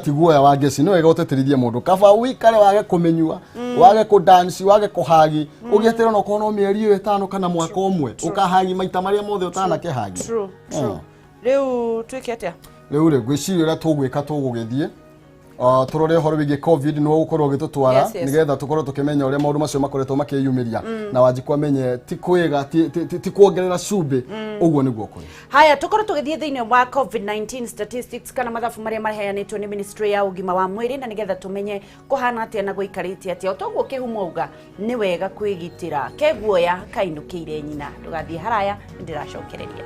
Ti guoya wa ngeci, no wega ũtĩtĩrithie mũndũ kaba wikare wage kũmĩnyua, wage kũdanci, wage kũhagi, ũgĩeterera onokorwo no mĩeri ĩyo 5 kana mwaka ũmwe, ũkahagi maita marĩa mothe ũtanakĩhagi. True, true. Rĩu twĩke atĩa? Rĩu rĩ, ngwĩciria ũrĩa tũgwĩka, tũgũgĩthiĩ tũrore ũhoro wĩgiĩ COVID nĩguo gũkorwo ũgĩtũtwara, nĩgetha tũkorwo tũkĩmenya ũrĩa maũndũ macio makoretwo makĩyumĩria, na Wanjikũ amenye ti kwĩga, ti kuongerera cumbĩ, ũguo nĩguo kũrĩ. Haya, tũkorwo tũgĩthiĩ thĩinĩ wa COVID-19 statistics kana mathabu marĩa maheanĩtwo nĩ ministry ya ũgima wa mwĩrĩ, na nĩgetha tũmenye kũhana atĩa na gũikarĩte atĩa. O toguo kĩhumo auga, nĩ wega kwĩgitĩra, keguoya kainũkĩire nyina. Ndũgathiĩ haraya, nĩndĩracokereria.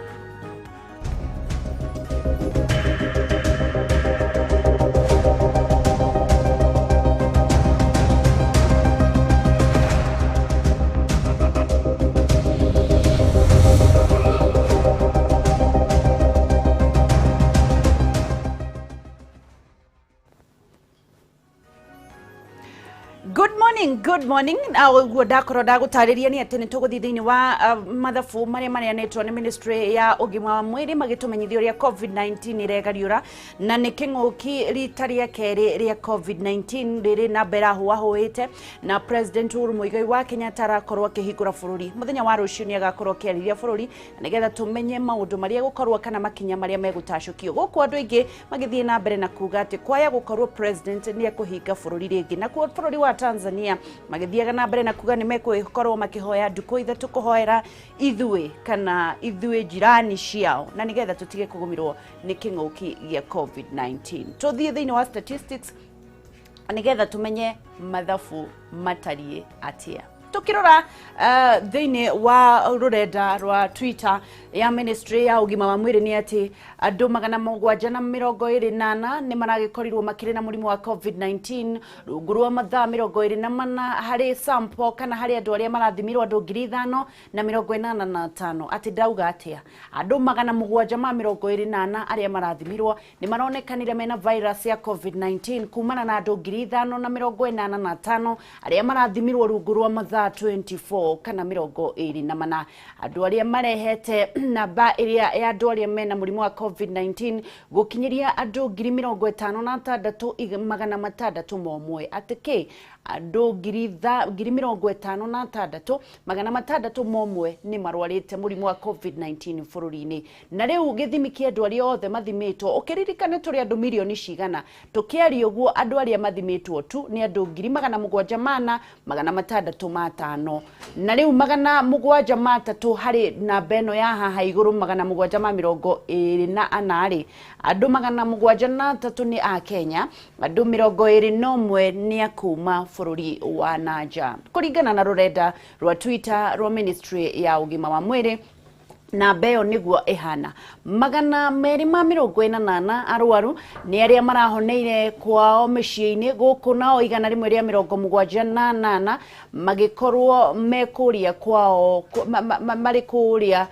Good morning, good morning. Na ũguo ndakorwo ndagũtarĩria nĩ atĩ nĩ tũgũthiĩ thĩinĩ wa mathabu marĩa maneanĩtwo nĩ ministry ya ũgima wa mwĩrĩ, magĩtũmenyithia ũrĩa COVID-19 ĩregariũra, na nĩ kĩng'ũki rita rĩa kerĩ rĩa COVID-19 rĩrĩ na mbere ahũahũĩte, na President Uhuru Muigai wa Kenyatta arakorwo akĩhingũra bũrũri mũthenya wa rũciũ. Nĩ agakorwo akĩarĩria bũrũri na nĩgetha tũmenye maũndũ marĩa gũkorwo kana makinya marĩa megũtacũkio gũkũ. Andũ aingĩ magĩthiĩ na mbere na kuga atĩ kwaya gũkorwo president nĩ ekũhinga bũrũri rĩngĩ. Nakuo bũrũri wa Tanzania magĩthiaga na mbere na kuga nĩ megũkorwo makĩhoya ndukũ 3 kũhoera ithuĩ kana ithuĩ jirani ciao, na nĩgetha tũtige kũgũmĩrwo nĩ kĩng'ũki gĩa COVID-19. Tũthiĩ thĩinĩ wa statistics nĩgetha tũmenye mathabu matariĩ atĩa. Tukirora thĩinĩ wa rũrenda rwa Twitter ya ministry ya ũgima wa mwĩrĩ, nĩ atĩ andũ 724 nĩ maragĩkorirwo makĩrĩ na mũrimũ wa COVID-19 rungu rwa mathaa 24, harĩ sample kana harĩ andũ arĩa marathimirwo andũ 5,085. Atĩ ndauga atĩa? Andũ 724 arĩa marathimirwo nĩ maronekanire mena virus ya COVID-19 kumana na andũ 5,085 arĩa marathimirwo rungu rwa mathaa 24 kana 24. Andũ arĩa marehete namba ĩrĩa ya andũ arĩa mena mũrimũ wa COVID-19 gũkinyĩria andũ 56,601. Atĩ kĩ? Andũ 56,601 nĩ marwarĩte mũrimũ wa COVID-19 bũrũri-inĩ. Na rĩu gĩthimi kĩa andũ arĩa othe mathimĩtwo, ũkĩririkane tũrĩ andũ mirioni cigana, tũkĩaria ũguo andũ arĩa mathimĩtwo tu nĩ andũ 704,605. Na rĩu 703 harĩ namba ĩno ya haha igũrũ, 724 rĩ, andũ 703 nĩ a Kenya, andũ 21 nĩ a kuma bũrũri wa nanja, kũringana na rũrenda rwa Twitter rwa ministry ya ũgima wa mwĩrĩ. Namba ĩyo nĩguo ĩhana. 244 arwaru nĩ arĩa marahoneire kwao mĩciĩ-inĩ gũkũ, nao 178 magĩkorwo me kũrĩa kwao, marĩ kũrĩa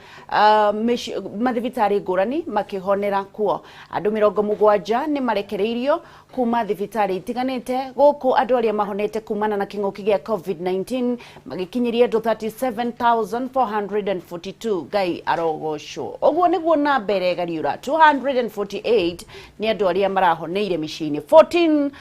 mathibitarĩ ngũrani makĩhonera kuo. Andũ 70 nĩ marekereirio kuma thibitarĩ itiganĩte gũkũ. Andũ arĩa mahonete kumana na kĩng'ũki gĩa COVID-19 magĩkinyĩria andũ 37,442. Ngai arogocwo. Ũguo nĩguo namba ĩregariũra. 248 nĩ andũ arĩa marahoneire mĩciĩ-inĩ. 14,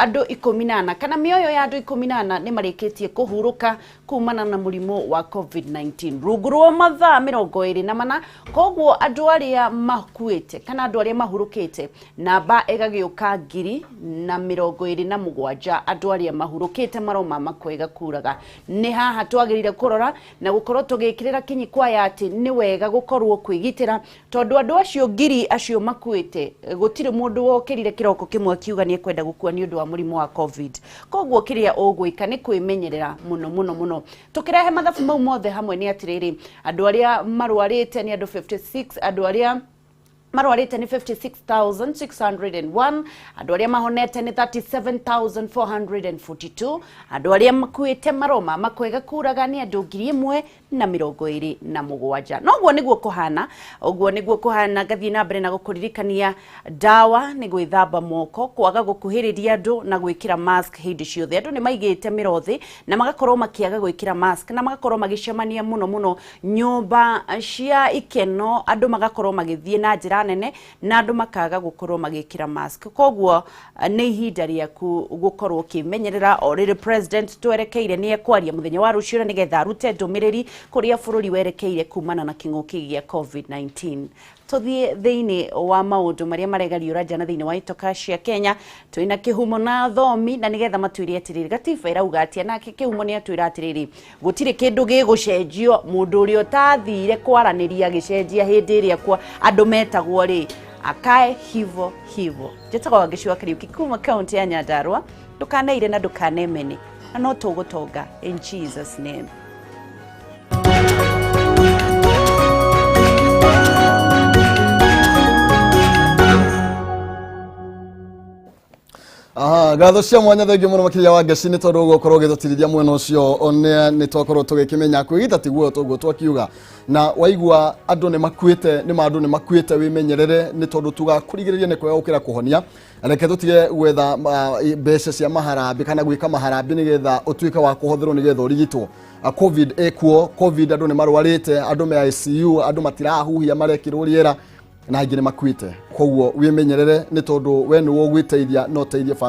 andũ 14 kana mĩoyo ya andũ 14 nĩ marĩkĩtie kũhurũka kumana na mũrimũ wa COVID-19 rungu rwa mathaa 24. Koguo andũ arĩa makuĩte kana andũ arĩa mahurũkĩte, namba ĩgagĩũka 10,027. Andũ arĩa mahurũkĩte maroma makwega kuraga. Nĩ haha twagĩrĩire kũrora na gũkorwo tũgĩkĩrĩra kinyi kwaya atĩ nĩ wega gũkorwo kwĩgitĩra, tondũ andũ acio ngiri acio makuĩte, gũtirĩ mũndũ wokĩrire kĩroko kĩmwe akiuga nĩ ekwenda gũkua nĩ ũndũ wa mũrimũ wa COVID. Koguo kĩrĩa ũgwĩka nĩ kwĩmenyerera mũno mũno mũno. Tũkĩrehe mathabu mau mothe hamwe nĩ atĩrĩrĩ, andũ arĩa marwarĩte nĩ andũ 56, andũ arĩa marwarĩte nĩ 56,601, andũ arĩa mahonete nĩ 37,442, andũ arĩa makuĩte maroma makwega kuraga nĩ andũ 1,027. Noguo nĩguo kũhana, ũguo nĩguo kũhana. Ngathiĩ na mbere na gũkũririkania ndawa nĩ gwĩthamba moko, kwaga gũkuhĩrĩria andũ na gwĩkĩra mask hĩndĩ ciothe. Andũ nĩ maigĩte mĩro thĩ na magakorwo makĩaga gwĩkĩra mask na magakorwo magĩcemania mũno mũno nyũmba cia ikeno, andũ magakorwo magĩthiĩ na njĩra njĩra nene na andũ makaga gũkorwo magĩkĩra mask. Koguo nĩ ihinda rĩaku gũkorwo ũkĩmenyerera. O rĩrĩ president twerekeire nĩ ekwaria mũthenya wa rũciũ na nĩgetha arute ndũmĩrĩri kũrĩa bũrũri werekeire kumana na kĩng'ũki gĩa COVID-19. Tũthiĩ thĩinĩ wa maũndũ marĩa maregariũra njana thĩinĩ wa itoka cia Kenya. Twĩna Kĩhumo na Thomi na nĩgetha matwĩre atĩrĩrĩ, gatiba ĩrauga atĩa? Nake Kĩhumo nĩ atwĩra atĩrĩrĩ, gũtirĩ kĩndũ gĩgũcenjio. Mũndũ ũrĩa ũtathire kwaranĩria agĩcenjia hĩndĩ ĩrĩa kwa andũ metagwo rĩ, akae hivo hivo. Njĩtagwo Wangeci wa Kariuki kuma kaunti ya Nyandarua. Ndũkaneire na ndũkanemene, na no tũgũtonga in Jesus name. Aha, ngatho cia mwanya, thengiũ mũno makĩria wa Ngeci nĩ tondũ gũkorwo ũgĩtũtirithia mwena ũcio. One nĩ twakorwo tũgĩkĩmenya kwĩgita tiguo toguo twakiuga, na waigua andũ nĩ makuĩte, nĩ ma andũ nĩ makuĩte. Wĩmenyerere nĩ tondũ tuga kũrigĩrĩria nĩ kwega gũkĩra kũhonia. Reke tũtige gwetha mbeca cia maharambĩ kana gwĩka maharambĩ nĩgetha ũtuĩke wa kũhotherwo nĩgetha ũrigitwo. COVID ĩkuo, COVID andũ nĩ marwarĩte, andũ me ICU, andũ matirahuhia, marekĩrwo rĩera na angĩ nĩ makuĩte. Koguo wĩmenyerere nĩ tondũ we nĩwe ũgwĩteithia no ũteithie.